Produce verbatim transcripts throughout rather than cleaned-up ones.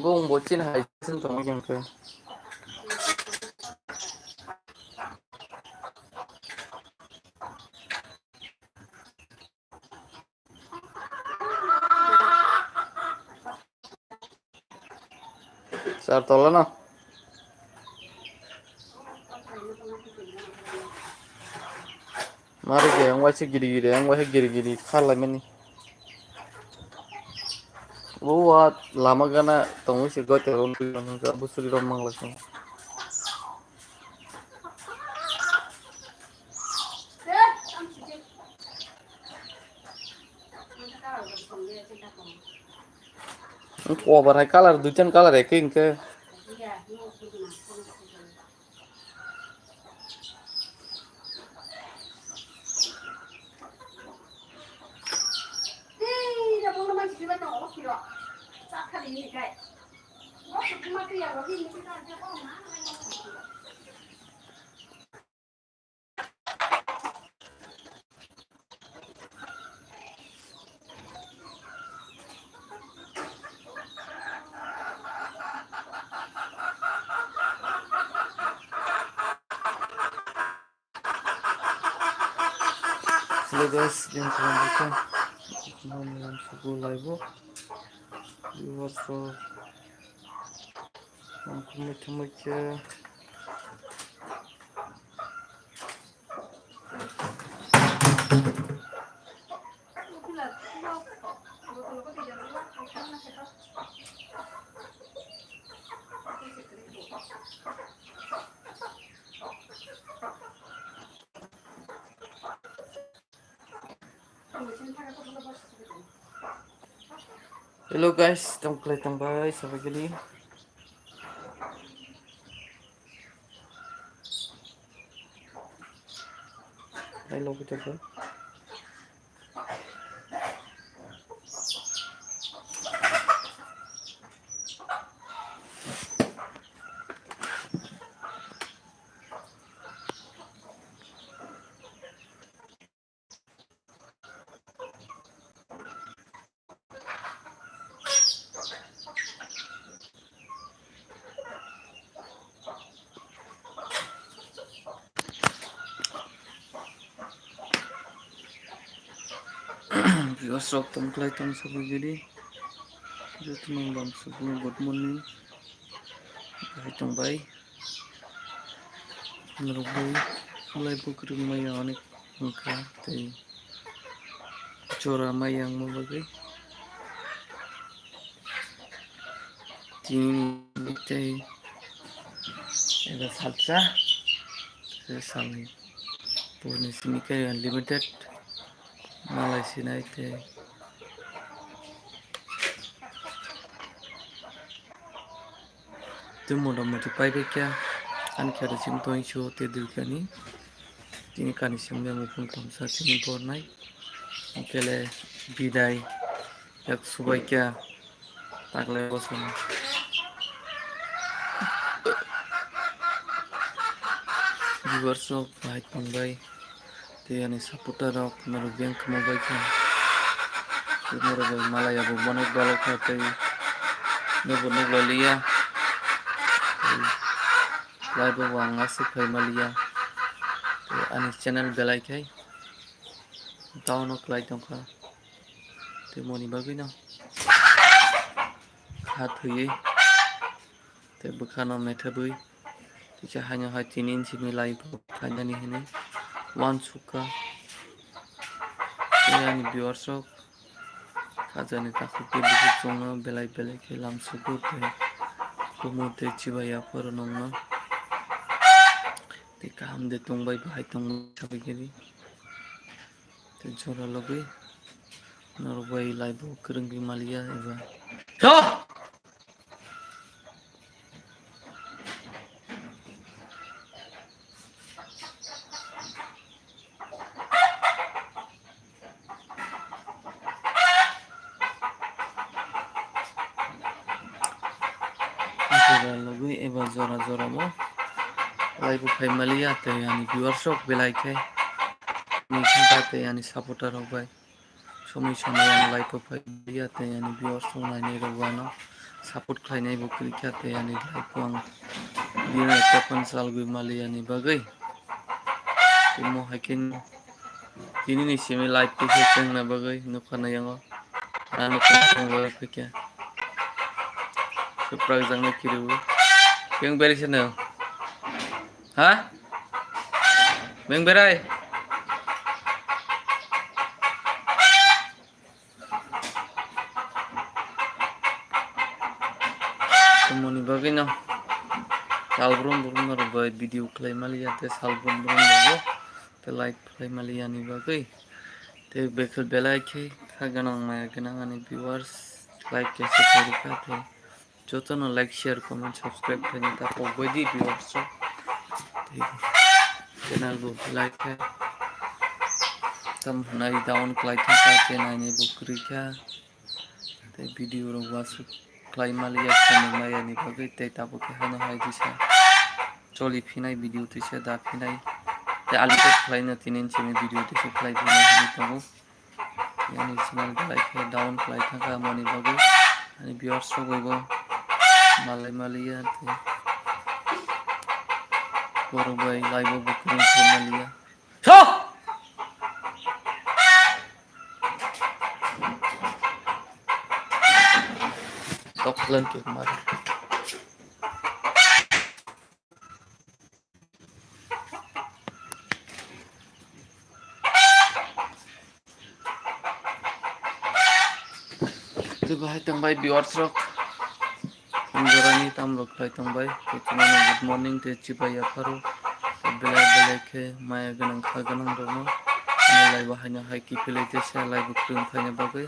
Bung bo chin hai sin tong yang ke. Sar tola no. Mari ke yang waisa giri giri, yang waisa giri giri khalai mani. Uwa lama gana tongwi se gote rom twi rom hwnkha busuri rom mangla se. Cover hai colour, duitan colour ekhe hwnkhe. Hello guys, yang kawan kita. Kita malam subuh live. Viewers, so, yang kumai kumai ke. Hello guys, tong khlai tong bai sabai gili. Hello kita ke. Viewers rok tong khlai tong sabai gili. Joto nang bam subu good morning. Hai tong bai. Norok bai khlai bukrung maya onek wngkha tei jora maya wngma bagwi. Tini tei eba salsa, salni purni simi khe unlimited malai sinai tei. Tei motamoti paibaikha ani khe rwchaptwi tongwi sio tei dulkani. Tini kani simi mukhung tamsa tini bornai. Hwnkhe le bidai yak subaikha taklai bosongni. Viewers rok bahai tongbai. Tei ani supporter rok norok beng khama bai kha. Tei norok bai malai abo bonek balok kha tei nokbo nukla liya. Tei live o ang aswk phai ma liya. Tei ani channel belai khai down o khlai tongkha. Tei moni bagwi no kha thwiwi. Tei bwkhano methabwi kisa haino hai tini inchini live o phainani hinwi uansukha. Tei ani viewers rok khajani takhuk tei bukhuk chwngno belai belai khe lamsugo tei kumu tei chibai yapharo nongno tei kaham de tongbai bahai tongbai sabai khe di. Tei jora logwi norok bai live o kwrwngwi maliya eba. Jora logwi eba jora jora bo live o phai maliya tei ani viewers rok belai khe ni thangkha tei ani supporter rok bai. Somoi somoi ang live o phai ya tei ani viewers rok nainai rok ano Support khlainai bo kwrwi kha tei ani live o ang bini ekta phano chalgwi mali ani bagwi. Tei mo hai khe tini ni simi live tei khe chengna bagwi nukha na yango. Ano khe phai khe. Suprak jaknai kiriwi. Keng beri sene. Ha? Beng berai. Tomoni bagwi no salbrum brum no rok bai video khlai mali ya te salbrum brum no bo te like khlai mali ya ni bagwi te bekhel belai khe kha ganang maya ganang ani viewers like khe se kha te. Jotono like, share, comment, subscribe khaina ta pok bai di viewers rok. Tei channel bo like khe tam hwnai down khlai khe ta channel ni bo kwrwi kha. Tei video rok wasuk khlai mali ya samung maya ni bagwi tei tabuk khe hano hai kisa choli phinai video tisa da phinai. Tei alita khlai no tini simi video tisa khlai phinai hinwi tongo. Ani channel belai khe down khlai thangkha, moni bagwi ani viewers rok bai bo malai maliya tei borok bai live o bo kwrwng khe maliya. So! Tok khlai khe mari. Tei bahai tongbai viewers rok. Ang jorani tamrok khlai tongbai. Tei chini good morning tei chibai yapharo. Tei belai belai khe maya gwnang kha gwnang rokno. Ani live o haino hai kiphilwi tei se live o kwrwng phaina bagwi.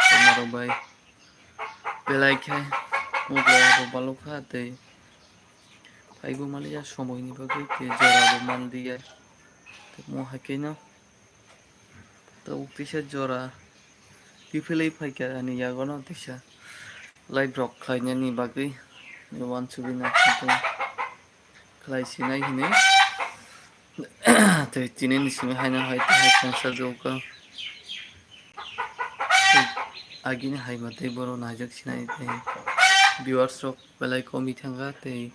Tei norok bai belai khe ungkha balukha tei phaibo maliya somoini bagwi tei jorabo manliya. Tei mo hai kheno. Tabuk tisa jora kiphilwi phaikha ani yagono tisa live rok khlainani bagwi uansugwi naisingtong khlai sinai hinwi tei tini ni simi haino hai tongsa jokha tei agini hai ma tei borok naijak sinai tei viewers rok belai komwi thangkha tei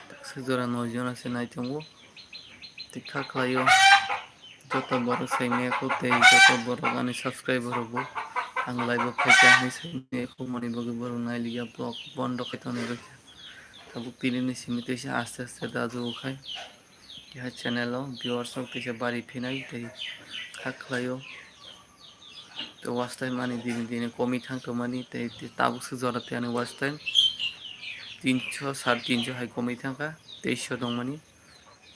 taksa jora noi jona se naitongo tei kha khlaio. Joto borok saimaya kho tei joto borok ani subscriber rokbo ang live o phaikha hinwi saimaya kho, moni bagwi borok nailiya vlog bondo khai tonwi rwkha. Tabuk tini ni simi teisa aste aste dajugo khai keha channel o viewers rok teisa bari phinai tei kha khlaio. Tei watch time ani dini dini komwi thang tongmani tei tabuk swk jora tei ani watch time tinso sare tinso hai komwi thangkha, teisho tongmani.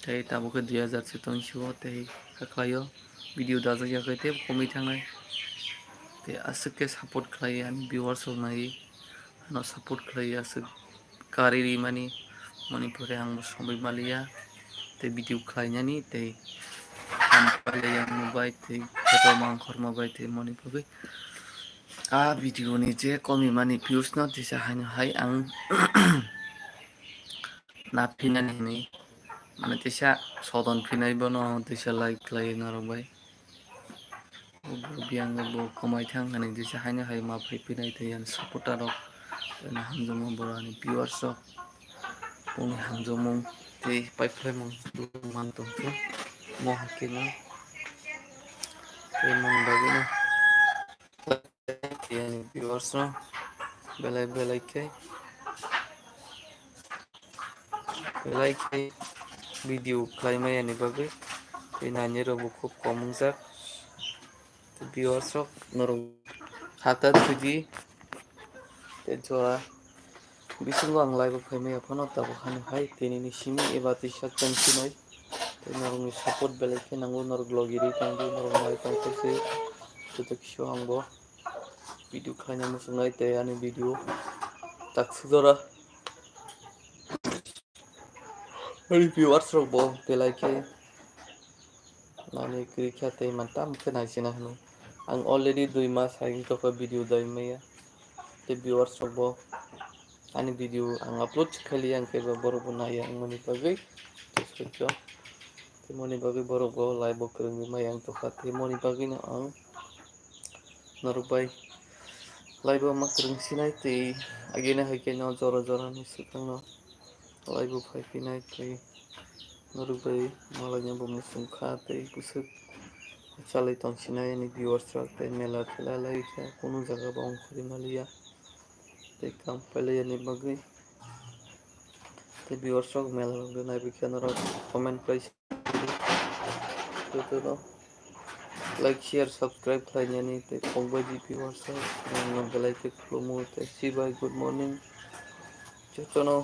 Tei tabuk khe dui hajar se tongwi sio tei kha khlaio video dajak ya khe tei komwi thangnai. Tei aswk khe support khlai ani viewers rok naiwi ano support khlai aswk karwi rimani moni pore ang bo somoi maliya tei video khlainani tei ang paliya mobile tei photo mangkhorma bai tei moni pore a video ni je komwi mani views no tisa haino hai ang na phinani hinwi mane tisa sodon phinai bono tisa like khlai norok bai. Biyang bo kwmai thang hinwi tisa haino hai ma phai phinai tei ani supporter rok tei ani hamjakma borok ani viewers rok bongni hamjakmung tei paiphlaimung man tongkhe mo hakhe no tei moni bagwi no. Tei ani viewers no belai belai khe belai khe video khlai maya ni bagwi tei nainai rok bo khub kom wngjak. Tei viewers rok norok hata thwidi tei jora. Bisingo ang live o phaimaya phano tabuk hano hai tini ni simi eba tisa chengsinai tei norokni support belai khe nango, norok logi rwi tongdi, norok nai tongthokdi. Joto kisa ang bo video khlaina muchungnai tei ani video taksuk jora ani viewers rok bo belai khe. Nani kwrwi kha tei man tam khe naisina hwnwi. Ang already dui mas hai wng tongkha video dai maya. Tei viewers rok bo ani video ang upload khailiya, hwnkhe bo borok bo naiya wngmani bagwi. Tei soi khe tei moni bagwi borok bo live bo kwrwngwi maya wng tongkha. Tei moni bagwino ang norok bai Live o ma kwrwng sinai tei agini hai khe no jora jora ni swkang no live o phai phinai tei norok bai malaina bo muchung kha tei bwswk chalai tong sinai ani viewers rok tei mela thela lai kha kunu jaga bo ongkhorwi maliya tei kam pailai yani bagwi tei viewers rok mela rok naibi khe norok comment khlai. Jotono like, share, subscribe khlainani tei kokbai G P WhatsApp nangno belai khe khulumo tei sibai good morning. Jotono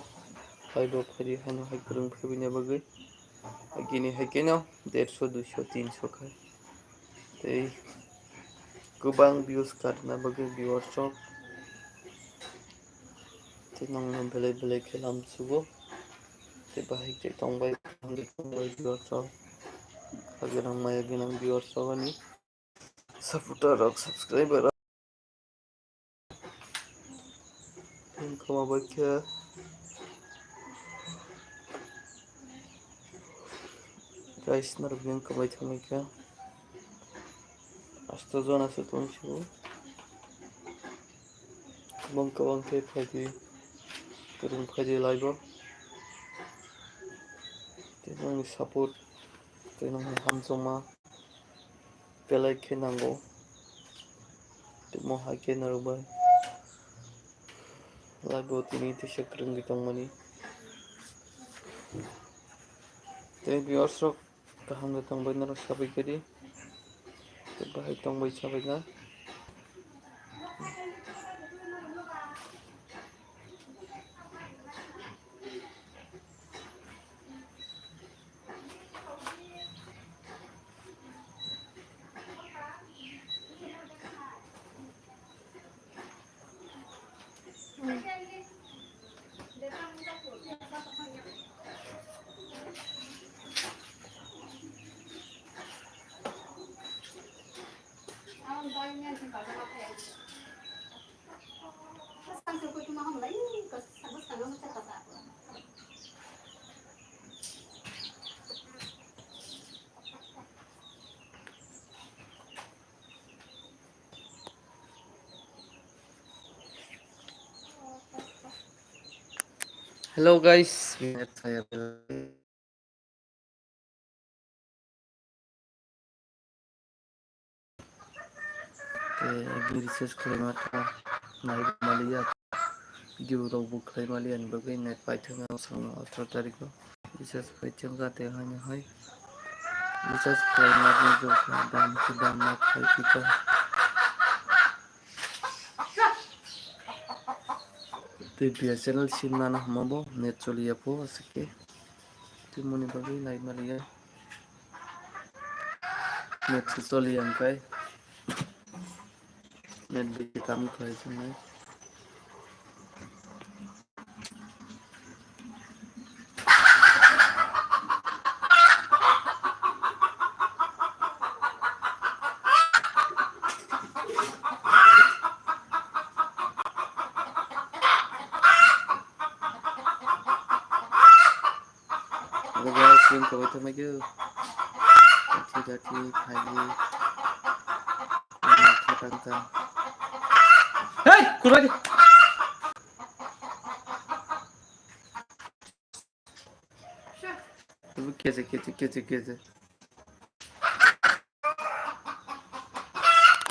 hai bo phaidi haino hai kwrwng phaibaina bagwi. Agini hai khe no derso, duiso, tinso kha. Tei kwbang views karna bagwi viewers rok. Tei nangno belai belai khe lam sugo. Tei bahai khe tongbai, hamjak tongbai viewers rok. Kha gwnang maya gwnang viewers rok ani supporter rok, subscriber rok. Tei wngkha ma bai khe guys, norok yang kwbai thangbai kha. Asto jona se tong sibo. Kwbang kwbang khe phaidi, kwrwng phaidi live o. Tei nokni support, tei nokni hamjakma belai khe nango. Tei mo hai khe norok bai live o tini teisa kwrwngwi tongmani. Tei viewers rok kaham khe tongbai norok sabai khe di. Tei bahai tongbai sabai na. Hello guys, tei recharge khlaima kha nai maliya, video rok bo khlai maliya ni bagwi net paithak ang swkang atharo tarikh o. Recharge pai chwng kha tei haino hai recharge khlaima ni jora dam khe dam ma khai phi kha. Tei B S N L sim nana hwnba bo net choliya pho aswk khe. Tei moni bagwi nai maliya. Net se choliya hwnkhai. Net bai se tamo khlai chwngnai. Hello guys, film kawai tongmai khe. Dati dati phaidi. Khatang kha. Hey, kurwa di. Kece kece kece kece.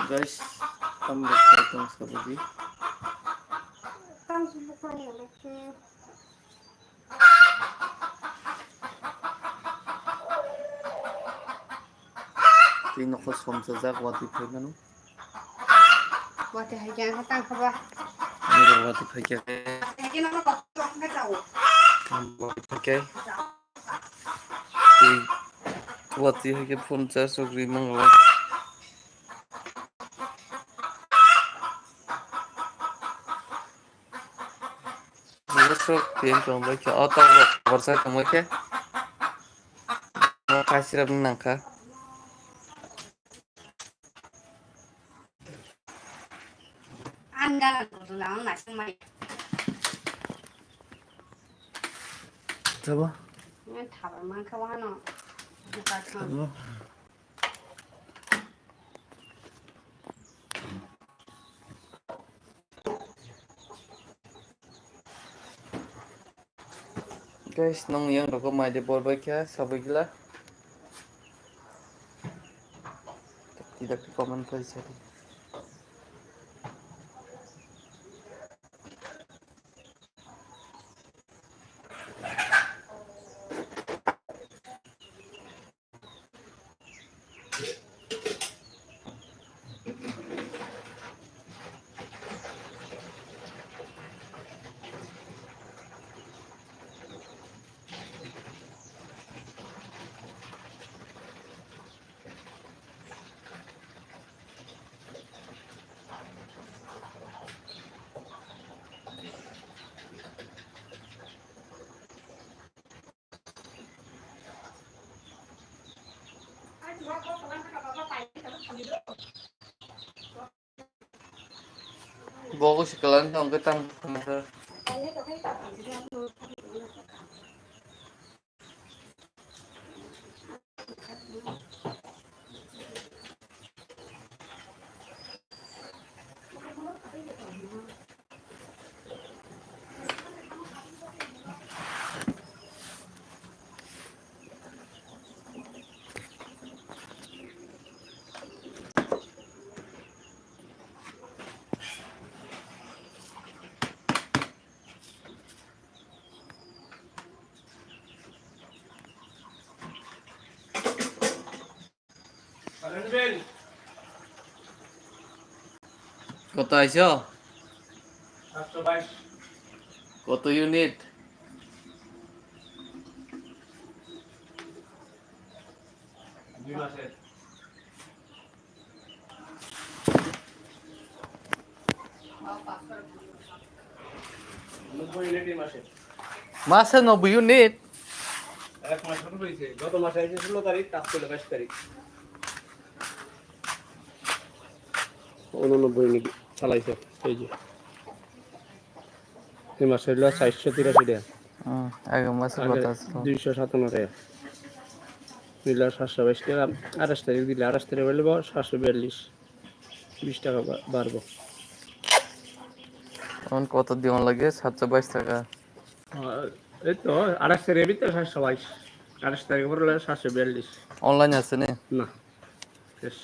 Guys, tam da sai tong sabadi. Tei nokho somsajak watwi phaimano. Watwi hai khe ang khe tang kha ba. Nokho watwi phai khe. Hai khe nono kok kok khe chao. Watwi phai khe. Tei watwi hai khe phone charge rok ri mangla. Bwswk tiyang tongbai khe, o tok rok borsa tongbai khe. O kaisirap nang kha. Ang gana dudula ang nasing mai. Sabo? Ang thabar man kha wano. Sabo? Guys, nong yang rokok mai de bor bai kha sabai gila. Tidak comment khlai sadi. Bogo si kalan tong ke tang tang ke. কত আইছো? সাতশো বাইশ। কত ইউনিট? দুই মাসের। নব্বই ইউনিট এই মাসে। মাসে নব্বই ইউনিট? এক মাস শুরু হয়েছে। গত মাসে আইছে ষোলো তারিখ, কাজ ছিল বাইশ তারিখ। উননব্বই ইউনিট চালাইছে, এই যে। এই মাসে হইলো চারশো তিরাশি টাকা। হুম, আগের মাসে আর কত আছিল? দুইশো সাতান্ন টাকা। দিলে সাতশো বাইশ টাকা, আঠাশ তারিখ দিলে, আঠাশ তারিখ হইলে বা সাতশো বিয়াল্লিশ, বিশ টাকা বা-, বাড়বো। এখন কত দিন লাগে? সাতশো বাইশ টাকা। আর এই তো আঠাশ তারিখের ভিতরে সাতশো বাইশ, আঠাশ তারিখ পরে হলে সাতশো বিয়াল্লিশ। অনলাইন আছে নি? না, শেষ।